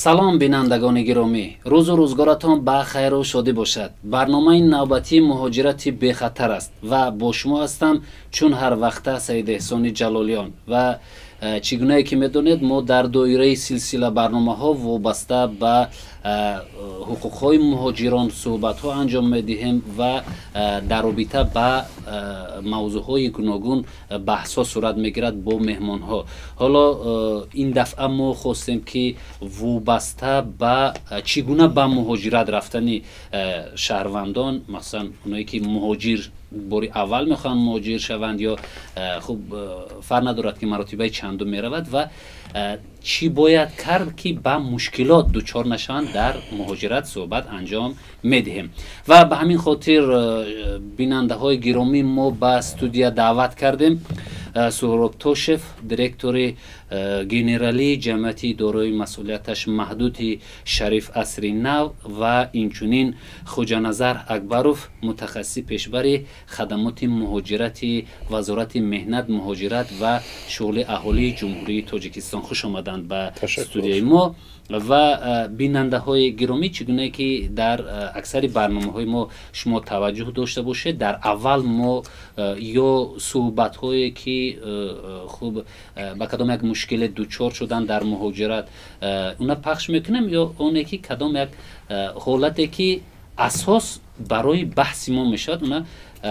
Салом бинандагони гиромӣ, рӯзу рӯзгоратон ба хайру шодӣ бошад. Барномаи навбатии муҳоҷирати бехатар аст ва бо шумо ҳастам чун ҳар вақта Саид Эҳсони Ҷалолиён. Ва чӣ гунае ки медонед, мо дар доираи силсила барномаҳо вобаста ба ҳуқуқҳои муҳоҷирон суҳбатҳо анҷом медиҳем ва дар робита ба мавзӯъҳои гуногун баҳсҳо сурат мегирад бо меҳмонҳо. Ҳоло ин дафъа мо хостем, ки вобаста ба чӣ гуна ба муҳоҷират рафтани шаҳрвандон, махсусан оное ки муҳоҷир бори аввал мехоҳанд муҳоҷир шаванд ё хуб фарқ надорад ки маротибаи чандум меравад ва чӣ бояд кард, ки ба мушкилот дучор нашаванд дар муҳоҷират суҳбат анҷом медиҳем. Ва ба ҳамин хотир бинандаҳои гиромӣ мо ба студия даъват кардем Суҳроб Тошев, директори генералии ҷамъияти дорои масъулияташ маҳдуди Шариф Асри Нав ва инчунин Хоҷаназар Акбаров, мутахассиси пешбари хадамоти муҳоҷирати Вазорати меҳнат, муҳоҷират ва шуғли аҳолии Ҷумҳурии Тоҷикистон. Хуш омаданд ба студияи мо. Ва бинандаҳои гиромӣ, чӣ гунае ки дар аксари барномаҳои мо шумо таваҷҷӯҳ дошта бошед, дар аввал мо ё суҳбатҳое ки хуб ба кадом як мушкиле дучор шуданд дар муҳоҷират, уна пахш мекунем, ё оне ки кадом як ҳолате ки асос барои баҳси мо мешавад, уна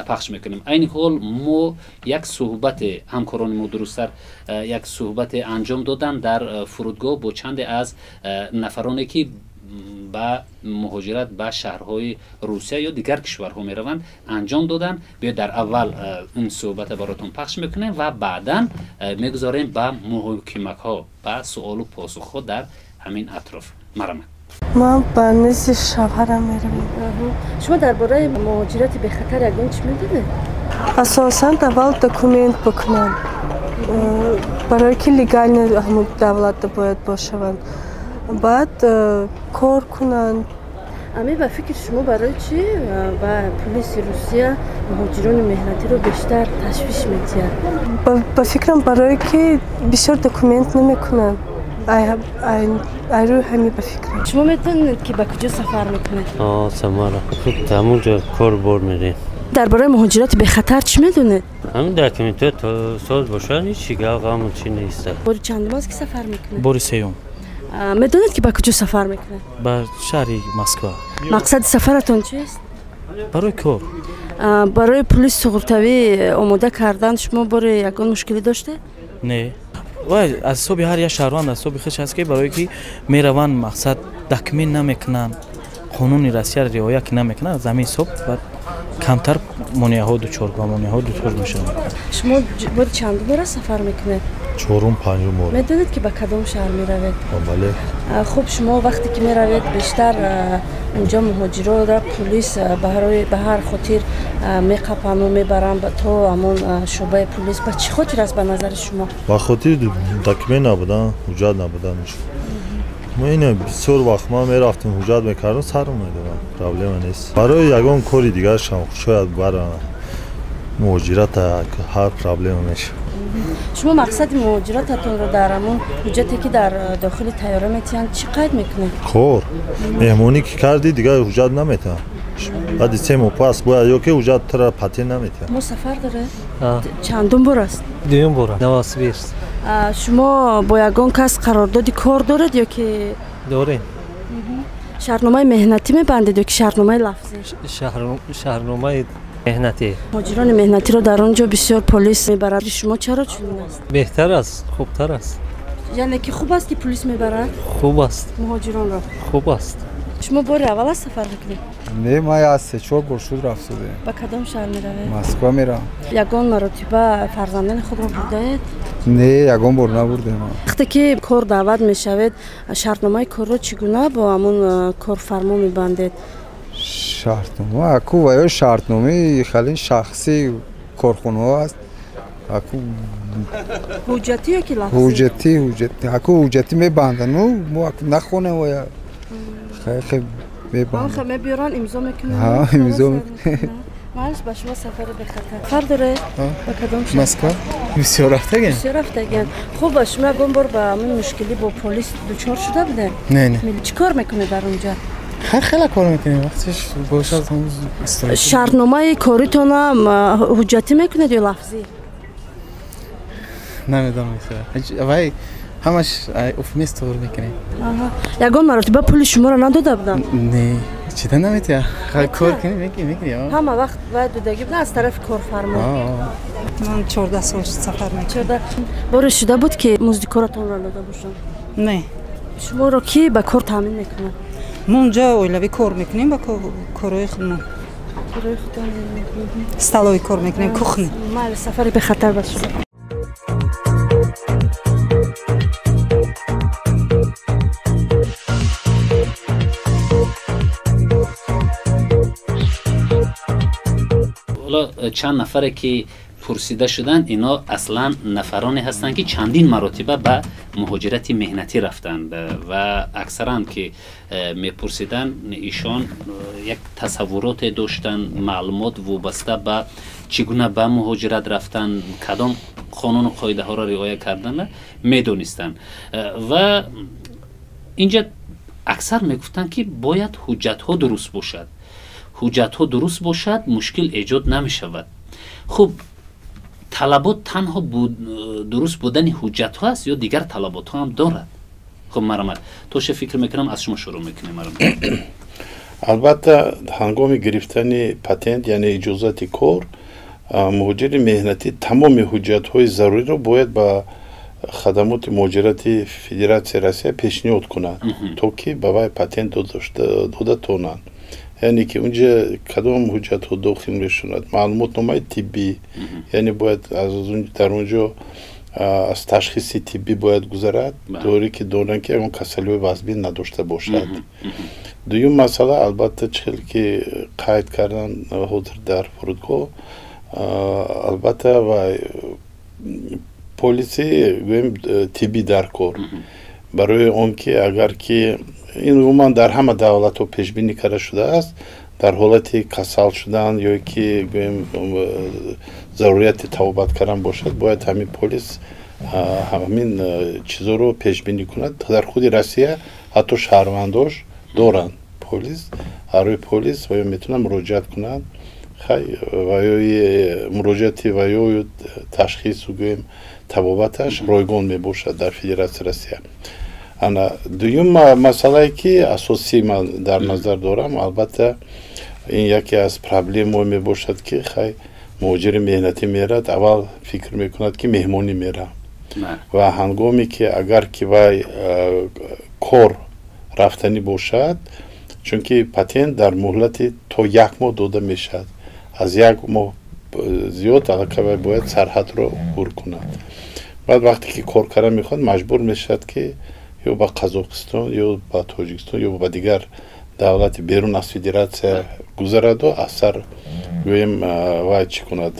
пахш мекунем. Айни ҳол мо як суҳбате, ҳамкорони мо дурусттар як суҳбате анҷом доданд дар фурудгоҳ бо чанде аз нафароне ки ба муҳоҷират ба шаҳрҳои Русия ё дигар кишварҳо мераванд, анҷом доданд. Биё дар аввал ин суҳбата баротон пахш мекунем ва баъдан мегузорем ба муҳокимаҳо, ба суолу посухҳо дар ҳамин атроф. Марамат. Ман ба назди шавҳарам меравам. Шумо дар бораи муҳоҷирати бехатар ягон чӣ медонед? Асосан аввал документ бикунанд, барое ки легально ҳамун давлатда бояд бошаванд, баъд кор кунанд. Ами ба фикри шумо барои чӣ ба пулиси Русия муҳоҷирони меҳнатиро бештар ташвиш медиҳад? Ба фикрам, барое ки бисёр документ намекунанд. Ай рӯи ҳами ба фикрам. Шумо метавонед ки ба куҷо сафар мекунед? Самара. Худ ҳамун ҷо кор бор мерем. Дар бораи муҳоҷирати бехатар чӣ медонед? Ҳамин документҳо соз бошад, ҳеҷ гап ғаму чӣ нест. Бори чандум аст ки сафар мекунед? Бори сеюм. Медонед ки ба куҷо сафар мекунед? Ба шаҳри Москва. Мақсади сафаратон чист? Барои кор. Барои пули суғуртавӣ омода кардан шумо бори ягон мушкилӣ доштед? Не. Вай аз ҳисоби ҳар як шаҳрванд аз ҳисоби худш аст, ки барое ки мераванд мақсад документ намекунанд, қонуни Россияро риоя ки намекунанд, аз ҳамин ҳисоб баъд камтар монеаҳо дучор ба монеаҳо дучор мешаванд. Шумо бори чандум бора сафар мекунед? Чорум, панҷум бор. Медонед ки ба кадом шаҳр меравед? Бале. Хуб, шумо вақте ки меравед, бештар унҷо муҳоҷиронро пулис ба ҳар хотир меқапану мебаранд то ҳамон шӯъбаи пулис. Ба чӣ хотир аст ба назари шумо? Ба хотири документ набудан, ҳуҷҷат набудан. Мо ина бисёр вақт ман мерафтем, ҳуҷҷат мекардам, сарм медодам, проблема нест. Барои ягон кори дигаршам шояд баранд муҳоҷират ҳар проблема мешавад. Шумо мақсади муҳоҷирататонро дар ҳамон ҳуҷҷате ки дар дохили тайёра метиҳанд чӣ қайд мекунед? Кор. Меҳмонӣ ки кардӣ, дигар ҳуҷҷат наметиҳанд. Баъди 3 моҳ пас бояд ё ки ҳуҷҷат тура патент наметиҳанд. Мо сафар доред? Чандум бор аст? Дуюм бор. Новосибирск. Шумо бо ягон кас қарордоди кор доред ё ки? Дорем. Шартномаи меҳнатӣ мебандед ё ки шартномаи лафзӣ? Шартномаи меҳнатӣ. Муҳоҷирони меҳнатиро дар он ҷо бисёр полис мебарад. Шумо чаро чунин аст? Беҳтар аст, хубтар аст. Яъне ки хуб аст ки полис мебарад? Хуб аст. Муҳоҷиронро? Хуб аст. Шумо бори аввал аст сафар мекунед? Не, ман аз 3-4 бор шуд рафтудем. Ба кадом шаҳр меравед? Москва меравам. Ягон маротиба фарзандони худро бурдаед? Не, ягон бор набурдем. Вақте ки кор даъват мешавед, шартномаи корро чӣ гуна бо ҳамон корфармо мебандед? Шартнома аку ва ё шартномаи хеле шахсии корхонаҳо аст. Аку ҳуҷҷатӣ ё ки лафзӣ? Ҳуҷҷатӣ, ҳуҷҷатӣ. Аку ҳуҷҷатӣ мебанданд. Мо аку нахонем ва хеле Мебандад. Мебиёранд, имзо мекунанд. Ҳа, имзо мекунанд. Маълиш, ба шумо сафари бехатар. Сафар доред? Ба кадом шаҳр? Москва. Бисёр рафтагем. Бисёр рафтагем. Хуб, ба шумо ягон бор ба ҳамин мушкилӣ бо полис дучор шуда будем? Не, не. Чӣ кор мекунед дар онҷа? Ҳар хела кор мекунем, вақтиш бошад. Шартномаи коритонам ҳуҷҷатӣ мекунед ё лафзӣ? Намедонам, вай ҳамаш офмес туғр мекунем. Ягон маротиба пули шуморо надода будам? Не, чида наметия, кор кунем, мекунем. Ҳама вақт бояд додагӣ будан аз тарафи корфармо. Ман 14 сол сафар мекунам. Боре шуда буд, ки музди коратонро надода бошам? Не. Шуморо ки ба кор таъмин мекунад? Мо унҷа оилавӣ кор мекунем, ба корҳои худмон. Корҳои худтон? Столовый кор мекунем, кухня. Майли, сафари бехатар ба шумо. Ҳоло чанд нафаре ки пурсида шуданд, ино аслан нафароне ҳастанд, ки чандин маротиба ба муҳоҷирати меҳнатӣ рафтанд ва аксаран ки мепурсиданд, ишон як тасаввуроте доштанд, маълумот вобаста ба чӣ гуна ба муҳоҷират рафтан, кадом қонуну қоидаҳоро риоя кардана медонистанд. Ва инҷа аксар мегуфтанд, ки бояд ҳуҷҷатҳо дуруст бошад, ҳуҷҷатҳо дуруст бошад, мушкил эҷод намешавад. Хуб, талабот танҳо дуруст будани ҳуҷҷатҳо аст ё дигар талаботҳо ҳам дорад? Хуб, марамат, тоше фикр мекунам, аз шумо шурӯъ мекунем. Марамат. Албатта, ҳангоми гирифтани патент, яъне иҷозати кор, муҳоҷири меҳнатӣ тамоми ҳуҷҷатҳои заруриро бояд ба хадамоти муҳоҷирати Федератсияи Россия пешниҳод кунад, то ки ба вай патент дода тонанд. Яъне ки унҷа кадом ҳуҷҷатҳо дохил мешавад? Маълумотномаи тиббӣ, яъне бояд дар унҷо аз ташхиси тиббӣ бояд гузарад, доре ки доранд, ки ягон касалиҳои вазбин надошта бошад. Дуюм масъала, албатта, чӣ хел ки қайд кардан ҳозир дар фурудгоҳ, албатта, вай полиси, гӯем, тиббӣ дар кор, барои он ки агар ки ин умуман дар ҳама давлатҳо пешбинӣ карда шудааст, дар ҳолати касал шудан ё ки, гӯем, зарурияти табобат кардан бошад, бояд ҳамин полис ҳамин чизоро пешбинӣ кунад. Дар худи Россия ҳатто шаҳрвандош доранд полис, ҳаррӯи полис ва ё метавонанд муроҷиат кунанд. Хай, ваёи муроҷиати ваёю ташхису, гӯем, табобаташ ройгон мебошад дар Федератсияи Россия. Ана дуюм масъалае, ки асосӣ ман дар назар дорам, албатта, ин яке аз проблемаҳо мебошад, ки хай, муҳоҷири меҳнатӣ мерад, аввал фикр мекунад, ки меҳмонӣ мерам, ва ҳангоме ки агар ки вай кор рафтанӣ бошад, чунки патент дар муҳлати то як моҳ дода мешавад, аз як моҳ зиёд аллакай вай бояд сарҳадро убур кунад. Баъд вақте ки кор кардан мехоҳад, маҷбур мешавад, ки ё ба Қазоқистон, ё ба Тоҷикистон, ё ба дигар давлати берун аз федератсия гузараду аз сар, гӯем, вай чӣ кунад,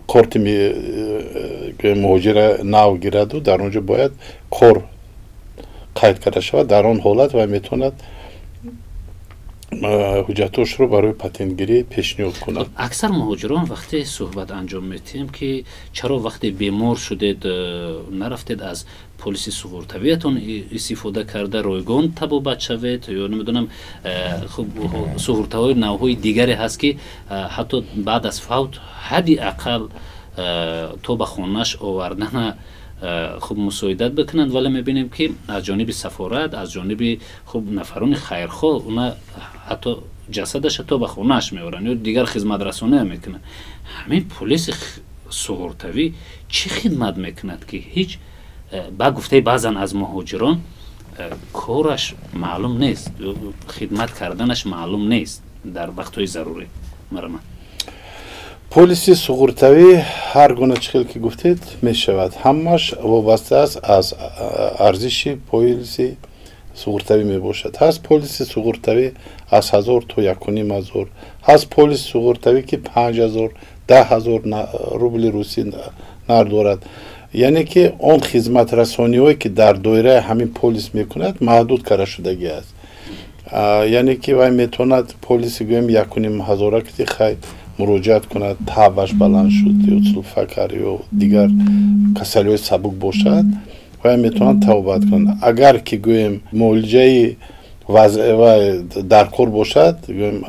корти, гӯем, муҳоҷира нав гираду дар он ҷо бояд кор қайд карда шавад. Дар он ҳолат вай метавонад ҳуҷҷатҳошро барои патентгирӣ пешниҳод кунад. Аксар муҳоҷирон вақте суҳбат анҷом медиҳем, ки чаро вақте бемор шудед, нарафтед аз полиси суғуртавиятон истифода карда ройгон табобат шавед, ё намедонам, хуб, суғуртаҳои навъҳои дигаре ҳаст, ки ҳатто баъд аз фавт ҳадди ақал то ба хонааш овардана хуб мусоидат бикунанд, вале мебинем, ки аз ҷониби сафорат, аз ҷониби хуб нафарони хайрхоҳ уна ҳатто ҷасадаша то ба хонааш меоранд ё дигар хизматрасония мекунанд. Ҳамин полиси суғуртавӣ чӣ хидмат мекунад, ки ҳеҷ, ба гуфтаи баъзан аз муҳоҷирон, кораш маълум нест, хидмат карданаш маълум нест дар вақтҳои зарурӣ? Марамат. Полиси суғуртавӣ ҳар гуна, чӣ хел ки гуфтед, мешавад, ҳамаш вобаста аст аз арзиши полиси суғуртавӣ мебошад. Ҳаст полиси суғуртавӣ аз 1000 то 1500, ҳаст полиси суғуртавӣ, ки 5000, 10 000 рубли русӣ нарх дорад. Яъне ки он хизматрасониҳое, ки дар доираи ҳамин полис мекунад, маҳдуд карда шудагӣ аст. Яъне ки вай метавонад полиси гӯем 1,5 ҳазора ки хай муроҷиат кунад, табаш баланд шуд ё сулфа кард ё дигар касалиҳои сабук бошад, вай метавонад табобат кунад. Агар ки гӯем муолиҷаи даркор бошад, гӯем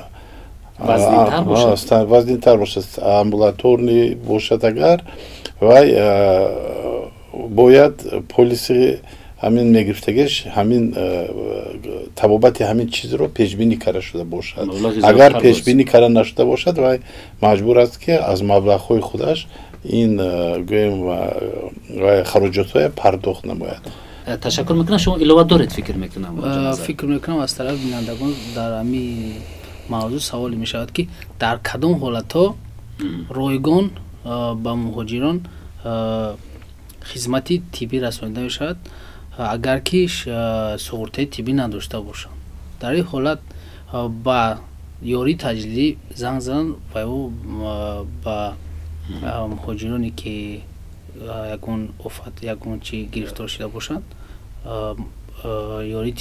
вазнинтар бошад, амбулаторный бошад, агар вай бояд полиси ҳамин мегирифтагиш ҳамин табобати ҳамин чизро пешбинӣ карда шуда бошад. Агар пешбинӣ карда нашуда бошад, вай маҷбур аст ки аз маблағҳои худаш ин гӯем хароҷотҳоя пардохт намояд. Ташаккур мекунам. Шумо илова доред, фикр мекунам? Фикр мекунам, аз тарафи бинандагон дар ҳамин мавзӯъ саволе мешавад, ки дар кадом ҳолатҳо ройгон ба муҳоҷирон хизмати тиббӣ расонида мешавад, агар ки суғуртаи тиббӣ надошта бошанд. Дар ин ҳолат ба ёрии таҷлилӣ занг зананд ва ё ба муҳоҷироне ки ягон офат, ягон чи гирифтор шуда бошанд, ёрии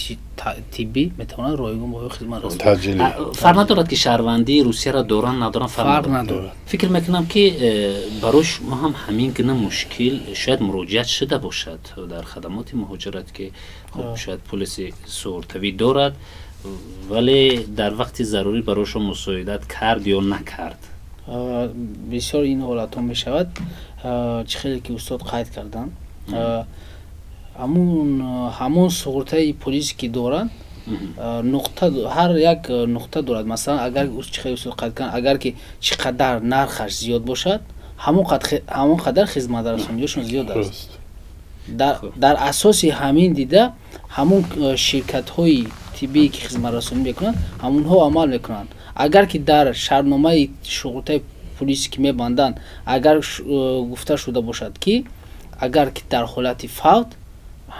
тиббӣ метавонад ройгон ба ё хизмат расонад. Фарқ надорад ки шаҳрвандии Русияро доранд, надоранд, фарқ надорад. Фикр мекунам ки барои шумо ҳам ҳамин гуна мушкил шояд муроҷиат шуда бошад дар хадамоти муҳоҷират, ки хуб шояд полиси суғуртавӣ дорад, вале дар вақти зарурӣ барои шумо мусоидат кард ё накард. Бисёр ин ҳолатҳо мешавад. Чӣ хеле ки устод қайд карданд, ҳамон суғуртаи полисе ки доранд, нуқта, ҳар як нуқта дорад. Масалан, агар чӣ хеле устод қайд карданд, агар ки чӣ қадар нархаш зиёд бошад, ҳамон қадар хизматрасониёшон зиёд аст. Дар асоси ҳамин дида ҳамон ширкатҳои тиббие ки хизматрасонӣ мекунанд, ҳамонҳо амал мекунанд. Агар ки дар шартномаи суғуртаи полисе ки мебанданд, агар гуфта шуда бошад ки агар ки дар ҳолати фавт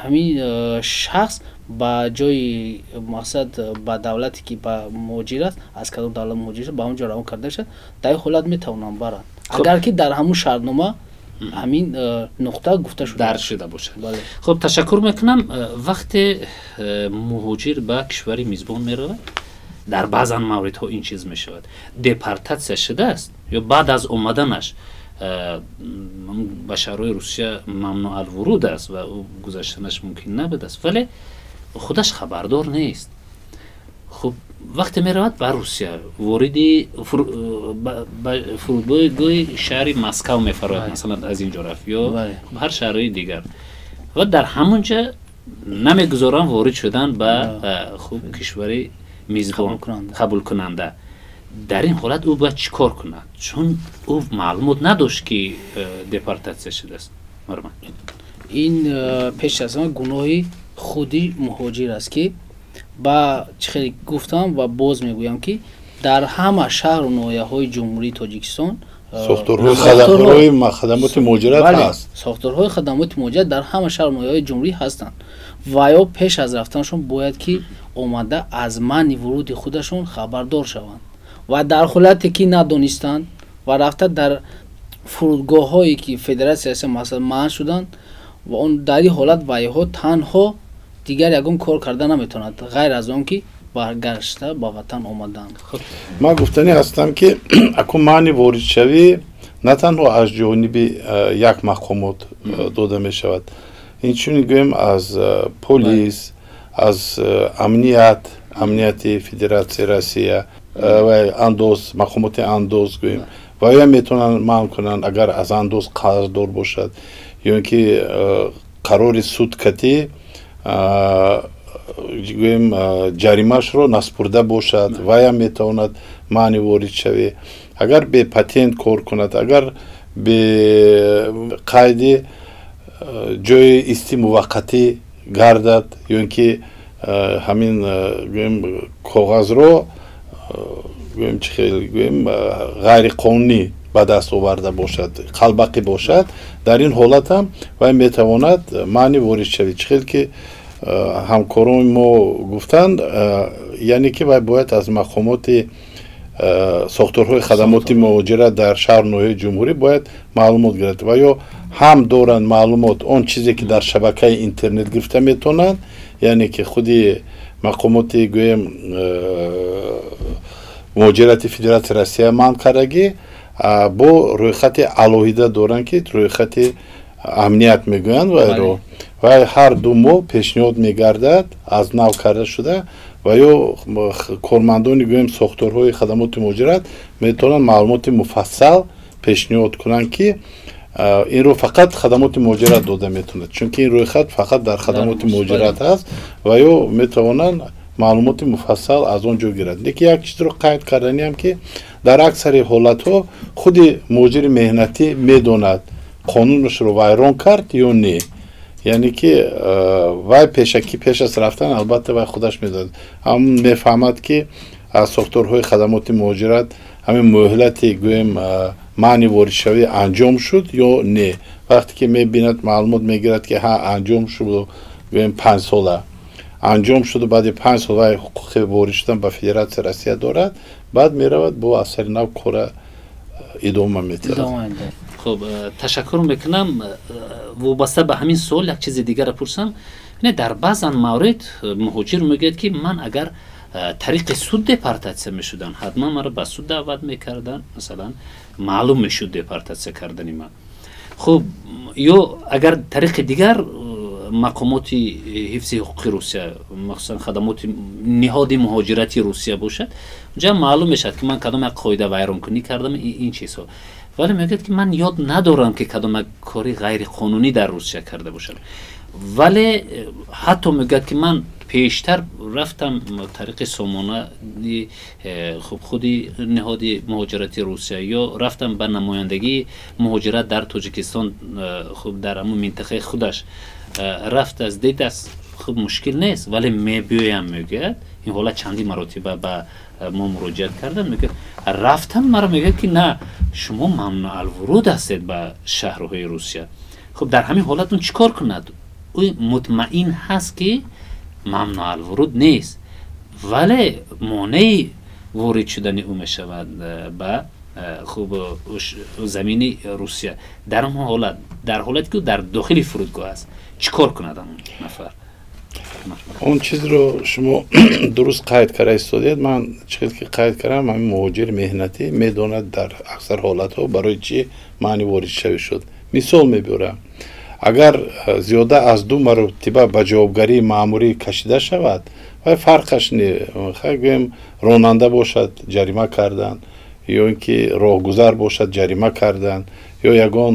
ҳамин шахс ба ҷои мақсад, ба давлате ки ба муҳоҷир аст, аз кадом давлат муҳоҷир аст, ба он ҷо равон карда шавад, дар ин ҳолат метавонанд баранд, агар ки дар ҳамон шартнома ҳамин нуқта гуфта шуда дарҷ шуда бошад. Хуб, ташаккур мекунам. Вақте муҳоҷир ба кишвари мизбон меравад, дар баъзан мавридҳо ин чиз мешавад, депортатсия шудааст ё баъд аз омаданаш ба шаҳрҳои Русия мамнӯъ алвуруд аст ва ӯ гузаштанаш мумкин набудааст, вале худаш хабардор нест. Хуб, вақте меравад ба Русия, вориди фурудгоҳи шаҳри Москав мефарояд, масалан аз ин ҷо рафт ё ҳар шаҳрҳои дигар, ва дар ҳамон ҷа намегузоранд ворид шудан ба хуб кишвари мизбон қабулкунанда. Дар ин ҳолат ӯ бояд чӣ кор кунад, чун ӯ маълумот надошт ки депортатсия шудааст? Ин пеш аз ҳама гуноҳи худи муҳоҷир аст, ки ба чӣ хеле гуфтам ва боз мегӯям, ки дар ҳама шаҳру ноҳияҳои Ҷумҳурии Тоҷикистон сохторҳои хадамоти муҳоҷират ҳаст. Сохторҳои хадамоти муҳоҷират дар ҳама шаҳру ноҳияҳои ҷумҳурӣ ҳастанд ва ё пеш аз рафтанашон бояд ки омада аз манъи вуруди худашон хабардор шаванд ва дар ҳолате ки надонистанд ва рафта дар фурудгоҳҳое ки Федератсияи Россия масалан манъ шуданд, ва он дар ин ҳолат вайҳо танҳо дигар ягон кор карда наметавонад, ғайр аз он ки баргашта ба ватан омаданд. Ман гуфтанӣ ҳастам, ки акун маъни воридшавӣ на танҳо аз ҷониби як мақомот дода мешавад, инчунин гӯем аз полис, аз амнияти Федератсияи Россия, андоз, мақомоти андоз гӯем, ва ё метавонанд манъ кунанд, агар аз андоз қарздор бошад ё ин ки қарори суд катӣ гӯем ҷаримаашро наспурда бошад, ваям метавонад манъи ворид шавӣ. Агар бе патент кор кунад, агар бе қайди ҷои исти муваққатӣ гардад ё ин ки ҳамин гӯем коғазро гӯем чӣ хел гӯем ғайриқонунӣ ба даст оварда бошад, қалбақӣ бошад, дар ин ҳолат ҳам вай метавонад манъи ворид шавӣ. Чӣ хел ки ҳамкорони мо гуфтанд, яъне ки вай бояд аз мақомоти сохторҳои хадамоти муҳоҷират дар шаҳру ноҳияи ҷумҳурӣ бояд маълумот гирад. Ва ё ҳам доранд маълумот, он чизе ки дар шабакаи интернет гирифта метавонанд, яъне ки худи Мақомоти, гӯем, муҳоҷирати Федератсияи Россия манъ кардагӣ, бо рӯйхати алоҳида доранд, ки рӯйхати амният мегӯянд вайро. Вай ҳар 2 моҳ пешниҳод мегардад, аз нав карда шуда, ва ё кормандони, гӯем, сохторҳои хадамоти муҳоҷират метавонанд маълумоти муфассал пешниҳод кунанд, ки инро фақат хадамоти муҳоҷират дода метавонад, чунки ин рӯйхат фақат дар хадамоти муҳоҷират аст, ва ё метавонанд маълумоти муфассал аз он ҷо гиранд. Лекин як чизро қайд карданиам, ки дар аксари ҳолатҳо худи муҳоҷири меҳнатӣ медонад, қонунашро вайрон кард ё не. Яъне ки вай пешакӣ, пеш аз рафтан, албатта, вай худаш медонад, ҳам мефаҳмад, ки аз сохторҳои хадамоти муҳоҷират ҳамин муҳлати, гӯем, маъни воридшавӣ анҷом шуд ё не. Вақте ки мебинад, маълумот мегирад, ки ҳа, анҷом шуд, гӯем, 5 сола анҷом шуду баъди 5 сол вай ҳуқуқи ворид шудан ба Федератсияи Россия дорад, баъд меравад, бо аз сари нав кора идома медиҳад. Хуб, ташаккур мекунам. Вобаста ба ҳамин суол як чизи дигарро пурсам. Не, дар баъзан маврид муҳоҷир мегӯяд, ки ман агар тариқи суд депортатсия мешудам, ҳатман маро ба суд даъват мекарданд, масалан, маълум мешуд депортатсия кардани ман. Хуб, ё агар тариқи дигар мақомоти ҳифзи ҳуқуқи Русия, махсусан хадамоти ниҳоди муҳоҷирати Русия бошад, унҷа маълум мешавад, ки ман кадом як қоида вайронкунӣ кардам, ин чизҳо. Вале мегӯяд, ки ман ёд надорам, ки кадом як кори ғайриқонунӣ дар Русия карда бошам. Вале ҳатто мегӯяд, ки ман пештар рафтам тариқи сомонаи хуб худи ниҳоди муҳоҷирати Русия ё рафтам ба намояндагии муҳоҷират дар Тоҷикистон, хуб, дар ҳамун минтақаи худаш рафтааст, дидааст, хуб, мушкил нест. Вале мебиёям, мегӯяд, ин ҳолат чандин маротиба ба мо муроҷиат кардам, мегӯяд, рафтам, маро мегӯяд, ки на, шумо мамнуъалвуруд ҳастед ба шаҳрҳои Русия. Хуб, дар ҳамин ҳолат он чӣ кор кунад? Ӯ мутмаин ҳаст, ки мамнуъалвуруд нест, вале монеи ворид шудани ӯ мешавад ба хуб замини Русия. Дар он ҳолат, дар ҳолате ки дар дохили фурудгоҳ аст, чӣ кор кунад он нафар? Он чизро шумо дуруст қайд карда истодед. Ман чӣ ки қайд кардам, ҳамин муҳоҷири меҳнатӣ медонад дар аксар ҳолатҳо барои чӣ маъни воридшавӣ шуд. Мисол мебиёрам: агар зиёда аз ду маротиба ба ҷавобгарии маъмурӣ кашида шавад, вай фарқаш не, гӯем, ронанда бошад, ҷарима карданд, ё ин ки роҳгузар бошад, ҷарима карданд, ё ягон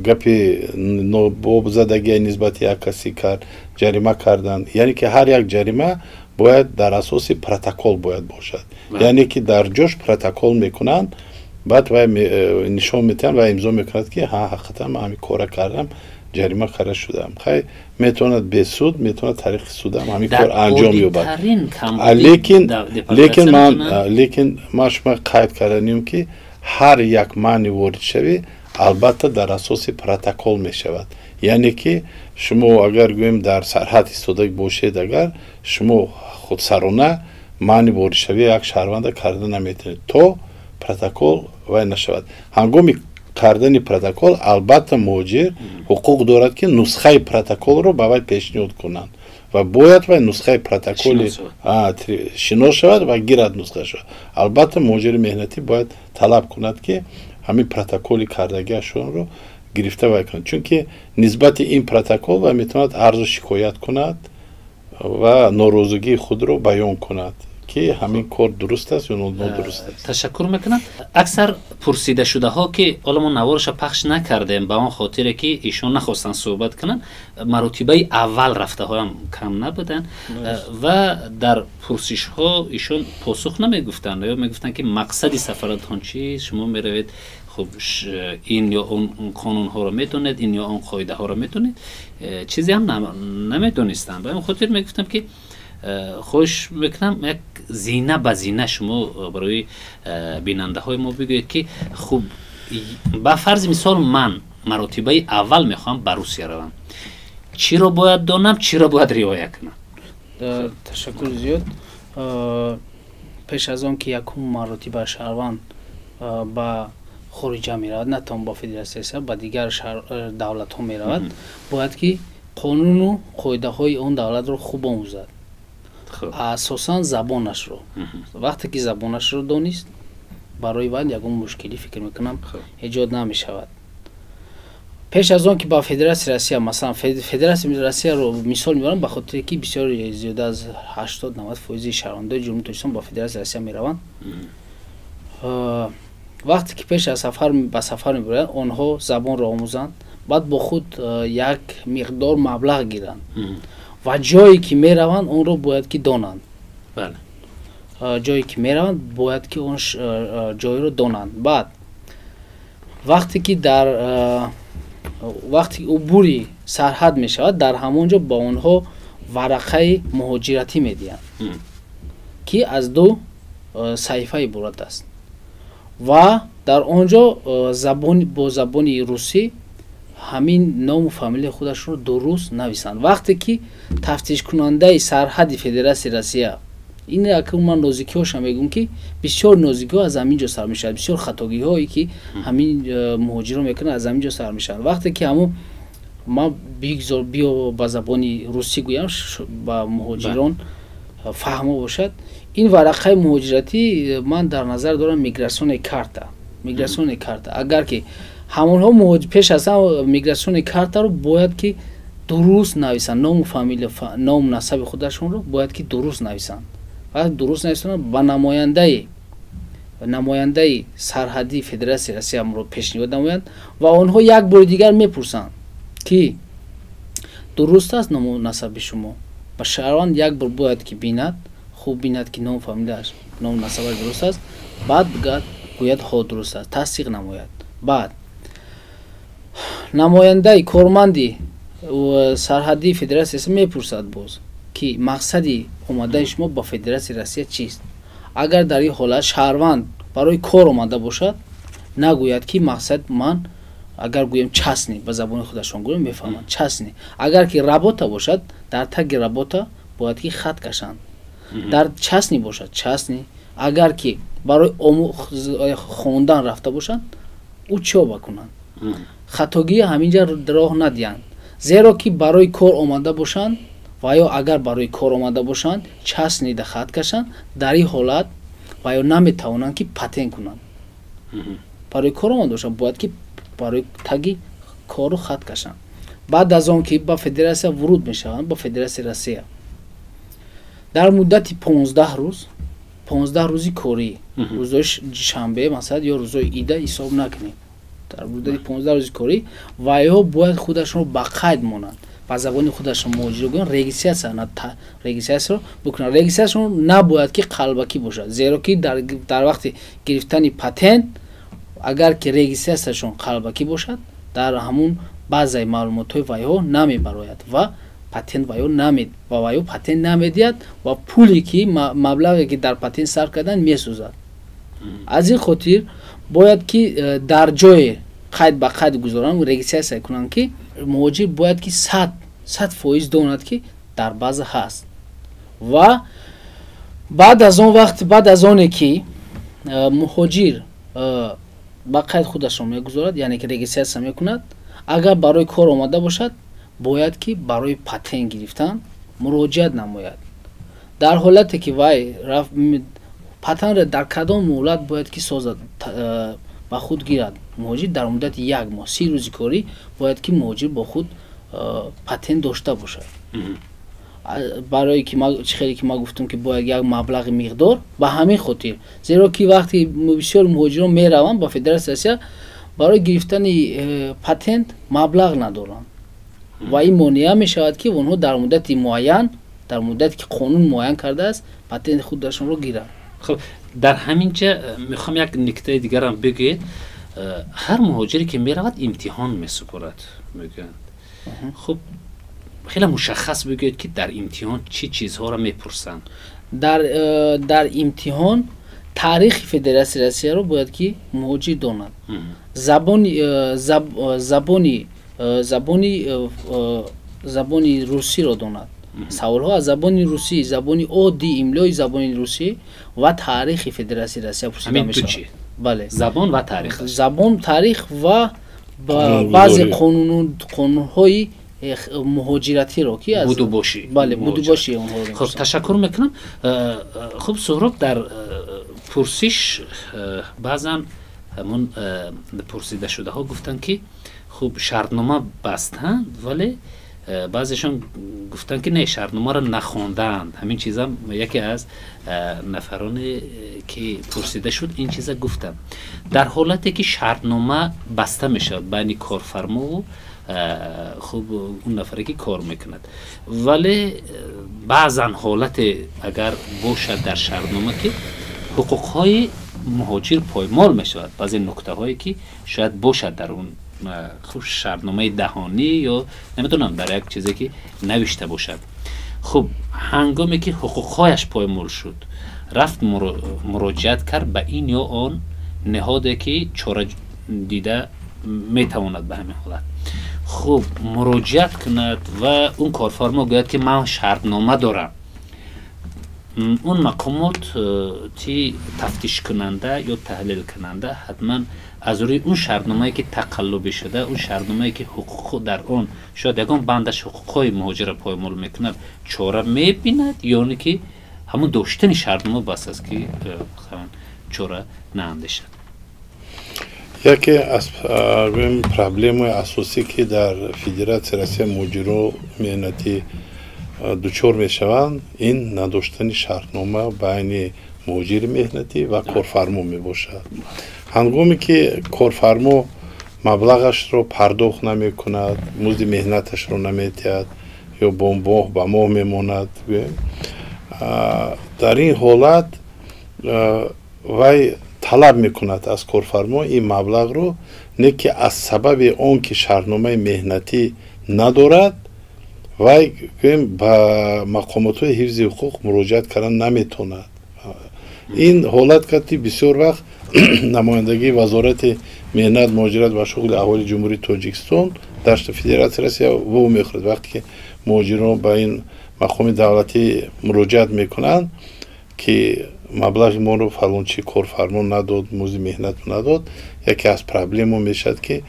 гапи нобобзадагия нисбати як касе кард, ҷарима карданд. Яъне ки ҳар як ҷарима бояд дар асоси протокол бояд бошад, яъне ки дар ҷош протокол мекунанд, баъд вай нишон медиҳанд ва имзо мекунад, ки ҳа, ҳақиқатан ман ҳамин кора кардам, ҷарима карда шудам. Хай, метавонад бесуд, метавонад тариқи судам ҳамин кор анҷом ёбад. Лекин ман шумо қайд карданем, ки ҳар як маъни воридшавӣ албатта дар асоси протокол мешавад. Яъне ки шумо агар, гӯем, дар сарҳад истода бошед, агар шумо худсарона маъни воридшавии як шаҳрванда карда наметавонед, то протокол вай нашавад. Ҳангоми кардани протокол албатта муҳоҷир ҳуқуқ дорад, ки нусхаи протоколро ба вай пешниҳод кунанд, ва бояд вай нусхаи протоколи шинос шавад ва гирад нусхаашро. Албатта, муҳоҷири меҳнатӣ бояд талаб кунад, ки ҳамин протоколи кардагиашонро гирифта вай кунад, чунки нисбати ин протокол вай метавонад арзу шикоят кунад ва норозигии худро баён кунад, ки ҳамин кор дуруст аст ё нодуруст аст. Ташаккур мекунам. Аксар пурсидашудаҳо, ки ҳоло мо навораша пахш накардем ба он хотире, ки ишон нахостанд суҳбат кунанд, маротибаи аввал рафтаҳоям кам набуданд ва дар пурсишҳо ишон посух намегуфтанд ё мегуфтанд, ки мақсади сафаратон чист, шумо меравед, хуб, ин ё он қонунҳоро медонед, ин ё он қоидаҳоро медонед, чизе ҳам намедонистанд. Ба ин хотир мегуфтам, ки хоҳиш мекунам, як зина ба зина шумо барои бинандаҳои мо бигӯед, ки хуб, ба фарзи мисол, ман маротибаи аввал мехоҳам ба Русия равам, чиро бояд донам, чиро бояд риоя кунам? Ташаккур зиёд. Пеш аз он ки якум маротиба шаҳрванд ба хориҷа меравад, на танҳо ба Федератсия, ба дигар давлатҳо меравад, бояд ки қонуну қоидаҳои он давлатро хуб омӯзад. Асосан забонашро. Вақте ки забонашро донист, барои вай ягон мушкилӣ, фикр мекунам, эҷод намешавад. Пеш аз он ки ба Федератсияи Россия, масалан, Федератсияи Россияро мисол меорам, ба хотире ки бисёр зиёда аз 80-90% шаҳрвандои Ҷумҳурии Тоҷикистон ба Федератсияи Россия мераванд. Вақте ки пеш аз сафар ба сафар мебаранд, онҳо забонро омӯзанд, баъд бо худ як миқдор маблағ гиранд ва ҷое ки мераванд, онро бояд ки донанд. Ҷое ки мераванд, бояд ки он ҷойро донанд. Баъд вақте ки дар вақте убури сарҳад мешавад, дар ҳамон ҷо ба онҳо варақаи муҳоҷиратӣ медиҳанд, ки аз ду саҳифа иборат аст, ва дар он ҷо бо забони русӣ ҳамин ному фамилияи худашонро дуруст нависанд. Вақте ки тафтишкунандаи сарҳади Федератсияи Россия, ин акун ман нозикиҳоша мегӯм, ки бисёр нозикиҳо аз ҳамин ҷо сар мешавад, бисёр хатогиҳое ки ҳамин муҳоҷирон мекунанд, аз ҳамин ҷо сар мешаванд. Вақте ки ҳамун, ман бигзор биё ба забони русӣ гӯям, ба муҳоҷирон фаҳмо бошад. Ин варақаи муҳоҷиратӣ, ман дар назар дорам миграционная карта, миграционная карта. Агар ки ҳамонҳо пеш аз ҳама миграционная картаро бояд ки дуруст нависанд, ному фамилия, ному насаби худашонро бояд ки дуруст нависанд. Вақте дуруст нависанд, ба намояндаи сарҳадии Федератсияи Россия пешниҳод намоянд ва онҳо як бори дигар мепурсанд, ки дуруст аст ному насаби шумо. Ба шаҳрванд як бор бояд ки бинад, хуб бинад, ки ному фамилияш, ному насабаш дуруст аст, баъд гӯяд: «Ҳо, дуруст аст», тасдиқ намояд. Баъд намояндаи корманди сарҳадии Федератсияи Россия мепурсад боз, ки мақсади омадани шумо ба Федератсияи Россия чист. Агар дар ин ҳолат шаҳрванд барои кор омада бошад, нагӯяд, ки мақсад ман, агар гӯем частный, ба забони худашон гӯем, мефаҳманд, частный. Агар ки работа бошад, дар таги работа бояд ки хат кашанд, дар частный бошад, частный. Агар ки барои хондан рафта бошанд, учёба кунанд. Хатогии ҳаминҷа роҳ надиҳанд, зеро ки барои кор омада бошанд ва ё агар барои кор омада бошанд, частный да хат кашанд, дар ин ҳолат ва ё наметавонанд ки патент кунанд. Барои кор омада бошанд, бояд ки барои таги кору хат кашанд. Баъд аз он ки ба федератсия вуруд мешаванд, ба Федератсияи Россия, дар муддати 15 рӯз, 15 рӯзи корӣ, рӯзои шанбе, масалан, ё рӯзои ида ҳисоб накунем, дар муддати 15 рӯзи корӣ вайҳо бояд худашонро ба қайд монанд. Ба забони худашон муҳоҷиро гӯянд, регистрация, регистрацияро бикунанд. Регистрацияшон набояд ки қалбакӣ бошад, зеро ки дар вақти гирифтани патент, агар ки регистрацияшон қалбакӣ бошад, дар ҳамун баъзаи маълумотҳои вайҳо намебарояд ва патент вайҳо наме ва вайҳо патент намедиҳад ва пуле ки, маблағе ки дар патент сарф кардан, месӯзад. Аз ин хотир бояд ки дар ҷое қайд ба қайд гузоранд, регистрация кунанд, ки муҳоҷир бояд ки 100% донад, ки дар база ҳаст. Ва баъд аз он вақт, баъд аз оне ки муҳоҷир ба қайд худашро мегузорад, яъне ки регистрация мекунад, агар барои кор омада бошад, бояд ки барои патент гирифтан муроҷиат намояд. Дар ҳолате ки вай патентро дар кадом муҳлат бояд ки созад, ба худ гирад муҳоҷир? Дар муддати як моҳ, 30 рӯзи корӣ бояд ки муҳоҷир бо худ патент дошта бошад. Барое ки чӣ хеле ки ман гуфтам, ки бояд як маблағи миқдор, ба ҳамин хотир, зеро ки вақте бисёр муҳоҷирон мераванд ба Федератсияи Россия, барои гирифтани патент маблағ надоранд ва ин монеа мешавад, ки онҳо дар муддати муайян, дар муддате ки қонун муайян кардааст, патенти худашонро гиранд. Хуб, дар ҳамин ҷа мехоҳам як нуктаи дигарам бигӯед. Ҳар муҳоҷире ки меравад, имтиҳон месупорад, мегӯянд. Хуб, хеле мушаххас бигӯед, ки дар имтиҳон чӣ чизҳоро мепурсанд. Дар имтиҳон таърихи Федератсияи Россияро бояд ки муҳоҷир донад, забони забони забони забони русиро донад. Саволҳо аз забони русӣ, забони оддӣ, имлои забони русӣ ва таърихи Федератсияи Россия пурсида мешавад. Бале, забон ва таърих. Забон, таърих ва баъзе қонунҳои муҳоҷиратиро ки аз будубоши, бале, будубоши онҳоро. Хуб, ташаккур мекунам. Хуб, Суҳроб, дар пурсиш баъзан ҳамон пурсидашудаҳо гуфтанд, ки хуб, шартнома бастанд, вале баъзешон гуфтанд, ки не, шартномаро нахондаанд. Ҳамин чизам яке аз нафароне ки пурсида шуд, ин чиза гуфтанд. Дар ҳолате ки шартнома баста мешавад байни корфармову, хуб, он нафаре ки кор мекунад, вале баъзан ҳолате агар бошад дар шартнома, ки ҳуқуқҳои муҳоҷир поймол мешавад, баъзе нуктаҳое ки шояд бошад дар он, хуб, шартномаи даҳонӣ ё намедонам, дар як чизе ки навишта бошад, хуб, ҳангоме ки ҳуқуқҳояш поймол шуд, рафт муроҷиат кард ба ин ё он ниҳоде ки чора дида метавонад ба ҳамин ҳолат, хуб, муроҷиат кунад ва он корфармо гӯяд, ки ман шартнома дорам, он мақомот ти тафтишкунанда ё таҳлилкунанда ҳатман аз рӯи он шартномае ки тақаллубӣ шуда, он шартномае ки ҳуқуқ дар он шояд ягон бандаш ҳуқуқҳои муҳоҷирро поймол мекунад, чора мебинад ё не, ки ҳамон доштани шартнома бас аст, ки чора наандешад? Яке аз, гӯем, проблемаи асосӣ, ки дар Федератсияи Россия муҳоҷиро меҳнатӣ дучор мешаванд, ин надоштани шартнома байни муҳоҷири меҳнатӣ ва корфармо мебошад. Ҳангоме ки корфармо маблағашро пардохт намекунад, музди меҳнаташро наметиҳад ё бо моҳ ба моҳ мемонад, дар ин ҳолат вай талаб мекунад аз корфармо ин маблағро, не ки аз сабаби он ки шартномаи меҳнатӣ надорад, вай, гӯем, ба мақомотҳои ҳифзи ҳуқуқ муроҷиат кардан наметавонад. Ин ҳолат кати бисёр вақт намояндагии Вазорати меҳнат, муҳоҷират ва шуғли аҳолии Ҷумҳурии Тоҷикистон дар Федератсияи Россия во мехӯрад. Вақте ки муҳоҷирон ба ин мақоми давлатӣ муроҷиат мекунанд, ки маблағи моро фалончи корфармо надод, музди меҳнатро надод, яке аз проблема мешавад, ки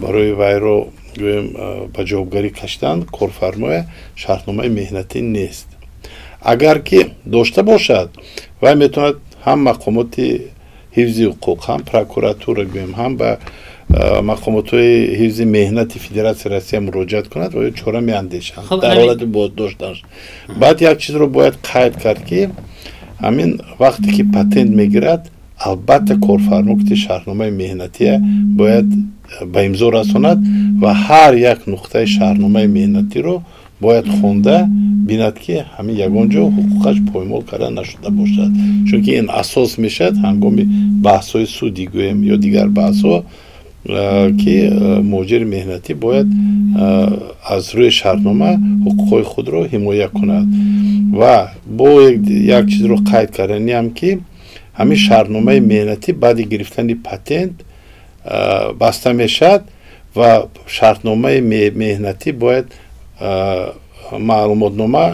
барои вайро, гӯем, ба ҷавобгарӣ кашидан корфармоя шартномаи меҳнатӣ нест. Агар ки дошта бошад, вай метавонад ҳам мақомоти ҳифзи ҳуқуқ, ҳам прокуратура, гӯем, ҳам ба мақомотҳои ҳифзи меҳнати Федератсияи Россия муроҷиат кунад ва чора меандешанд дар ҳолати боздоштанаш. Баъд як чизро бояд қайд кард, ки ҳамин вақте ки патент мегирад, албатта корфармо ки шартномаи меҳнатия бояд ба имзо расонад ва ҳар як нуқтаи шартномаи меҳнатиро бояд хонда бинад, ки ҳамин ягон ҷо ҳуқуқаш поймол карда нашуда бошад, чунки ин асос мешавад ҳангоми баҳсҳои судӣ, гӯем, ё дигар баҳсҳо, ки муҳоҷири меҳнатӣ бояд аз рӯи шартнома ҳуқуқҳои худро ҳимоя кунад. Ва бо як чизро қайд карданиам, ки ҳамин шартномаи меҳнатӣ баъди гирифтани патент баста мешавад ва шартномаи меҳнатӣ бояд маълумотнома,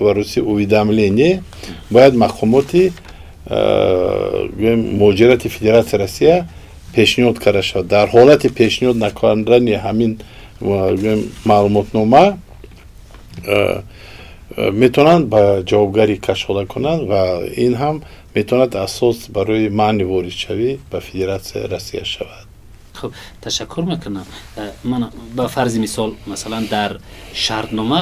ба русӣ уведомление, бояд мақомоти муҳоҷирати Федератсияи Россия пешниҳод карда шавад. Дар ҳолати пешниҳод накардани ҳамин маълумотнома метавонанд ба ҷавобгарӣ кашола кунанд ва ин ҳам метавонад асос барои манъи воридшавӣ ба Федератсияи Россия шавад. Хуб, ташаккур мекунам. Ман ба фарзи мисол, масалан, дар шартнома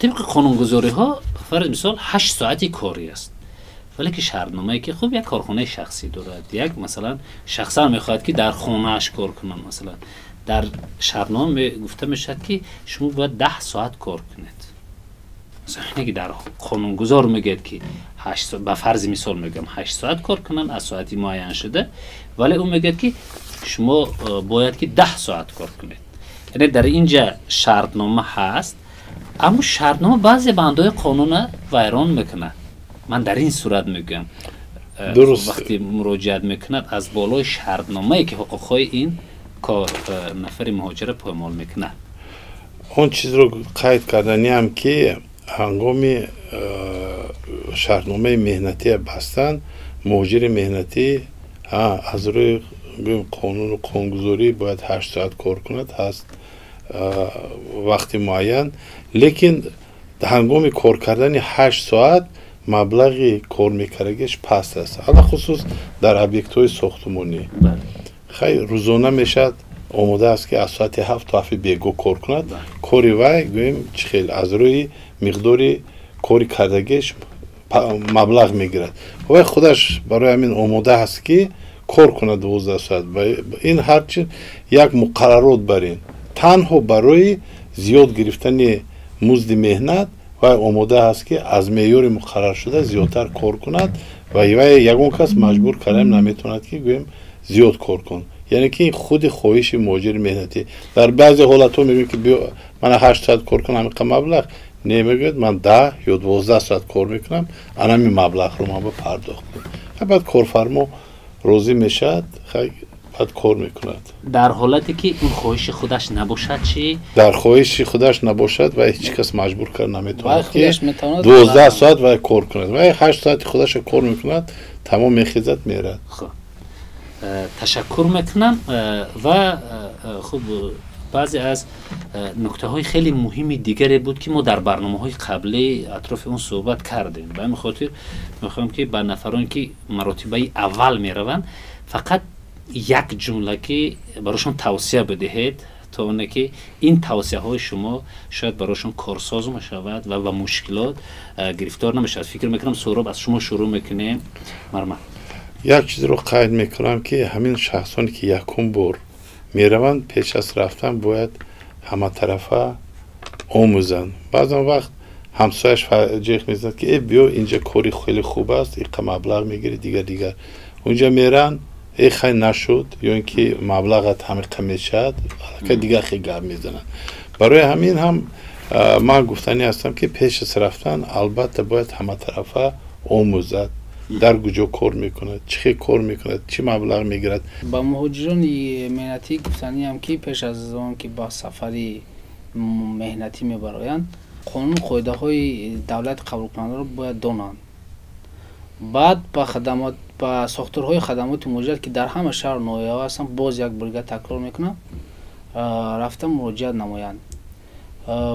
тибқи қонунгузориҳо, ба фарзи мисол, 8 соати корӣ аст, вале ки шартномае ки, хуб, як корхонаи шахсӣ дорад, як, масалан, шахсан мехоҳад, ки дар хонааш кор кунад, масалан, дар шартнома гуфта мешавад, ки шумо бояд 10 соат кор кунед. Ки дар қонунгузор мегӯяд, ки ба фарзи мисол мегӯям, 8 соат кор кунанд аз соати муайяншуда, вале ӯ мегӯяд, ки шумо бояд ки 10 соат кор кунед. Яъне дар инҷа шартнома ҳаст, аммо шартнома баъзе бандҳои қонуна вайрон мекунад. Ман дар ин сурат мегӯям, вақте муроҷиат мекунад, аз болои шартномае ки ҳуқуқҳои ин кор нафари муҳоҷира поймол мекунад. Он чизро қайд карданиам, ки ҳангоми шартномаи меҳнатия бастан, муҳоҷири меҳнатӣ аз рӯи, гӯем, қонуну қонунгузорӣ бояд 8 соат кор кунад, ҳаст. Вақти муайян, лекин ҳангоми кор кардани 8 соат маблағи кор мекардагиаш паст аст, алахусус дар объектҳои сохтумонӣ. Хай, рӯзона мешавад, омода аст, ки аз соати 7 то 7 бегоҳ кор кунад. Кори вай, гӯем, чӣ хел, аз рӯи миқдори кори кардагиаш маблағ мегирад. Вай худаш барои ҳамин омода аст, ки кор кунад 12 соат. Ин ҳарчи як муқаррарот бар ин танҳо барои зиёд гирифтани музди меҳнат вай омода аст, ки аз меъёри муқарраршуда зиёдтар кор кунад, ва вай ягон кас маҷбур кардаем наметавонад, ки гӯем, зиёд кор кун. Яъне ки худи хоҳиши муҳоҷири меҳнатӣ. Дар баъзе ҳолатҳо мегӯем, ки биё, мана 8 соат кор кун, ҳамиқа маблағ. Не, мегӯяд, ман 10 ё 12 соат кор мекунам, анами маблағро ман ба пардохт кун. Баъд корфармо розӣ мешавад, баъд кор мекунад. Дар ҳолате ки он хоҳиши худаш набошад чӣ? Дар хоҳиши худаш набошад, вай ҳеҷ кас маҷбур карда наметавонад, ки 12 соат вай кор кунад. Вай 8 соати худаша кор мекунад, тамом, мехезад, мерад. Ташаккур мекунам. Ва хуб, баъзе аз нуктаҳои хеле муҳими дигаре буд, ки мо дар барномаҳои қаблӣ атрофи он суҳбат кардем. Ба ҳамин хотир мехоҳам, ки ба нафароне, ки маротибаи аввал мераванд, фақат як ҷумла ки барошон тавсия бидиҳед, то оне ки ин тавсияҳои шумо шояд барошон корсоз мешавад ва ба мушкилот гирифтор намешавад. Фикр мекунам, Суҳроб, аз шумо шурӯъ мекунем, марҳамат. Як чизро қайд мекунам, ки ҳамин шахсоне, ки якум бор мераванд, пеш аз рафтан бояд ҳаматарафа омӯзанд. Баъзан вақт ҳамсояш ҷеғ мезанад, ки э, биё, инҷа кори хеле хуб аст, иқа маблағ мегирӣ, дигар дигар. Унҷа меранд, э, хай, нашуд, ё ин ки маблағат ҳамиқа мешавад, аллакай дигар хел гап мезананд. Барои ҳамин ҳам ман гуфтанӣ ҳастам, ки пеш аз рафтан албатта бояд ҳаматарафа омӯзад, дар куҷо кор мекунад, чӣ хел кор мекунад, чӣ маблағ мегирад. Ба муҳоҷирони меҳнатӣ гуфтаниам, ки пеш аз он ки ба сафари меҳнатӣ мебароянд, қонун қоидаҳои давлати қабулкунандаро бояд донанд. Баъд ба хадамот, ба сохторҳои хадамоти муҳоҷират, ки дар ҳама шаҳру ноҳияҳо ҳастанд, боз як бор такрор мекунам, рафта муроҷиат намоянд.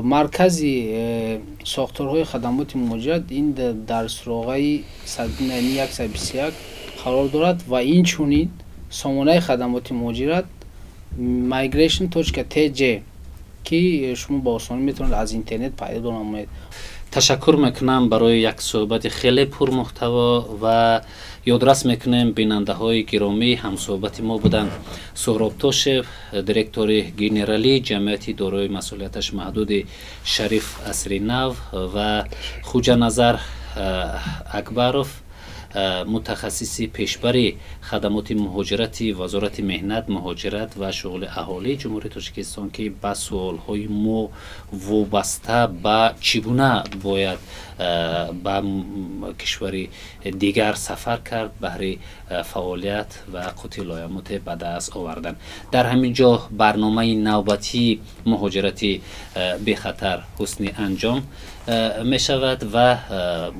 Маркази сохторҳои хадамоти муҳоҷират ин дар суроғаи 121 қарор дорад ва инчунин сомонаи хадамоти муҳоҷират migration.tj, ки шумо ба осонӣ метавонед аз интернет пайдо намоед. Ташаккур мекунам барои як суҳбати хеле пурмуҳтаво ва ёдрас мекунем, бинандаҳои гиромӣ, ҳамсуҳбати мо буданд Суҳроб Тошев, директори генералии ҷамъияти дорои масъулияташ маҳдуди «Шариф Асри Нав», ва Хуҷаназар Акбаров, мутахассиси пешбари хадамоти муҳоҷирати Вазорати меҳнат, муҳоҷират ва шуғли аҳолии Ҷумҳурии Тоҷикистон, ки ба суолҳои мо вобаста ба чӣ гуна бояд ба кишвари дигар сафар кард баҳри фаъолият ва қути лоямуте ба даст овардан. Дар ҳамин ҷо барномаи навбатии «Муҳоҷирати бехатар» ҳусни анҷом мешавад ва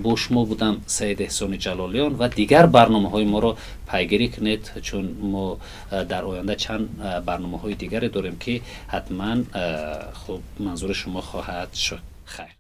бо шумо будам Саид Эҳсони Ҷалолиён. Ва дигар барномаҳои моро пайгирӣ кунед, чун мо дар оянда чанд барномаҳои дигаре дорем, ки ҳатман хуб манзури шумо хоҳад шуд. Хайр.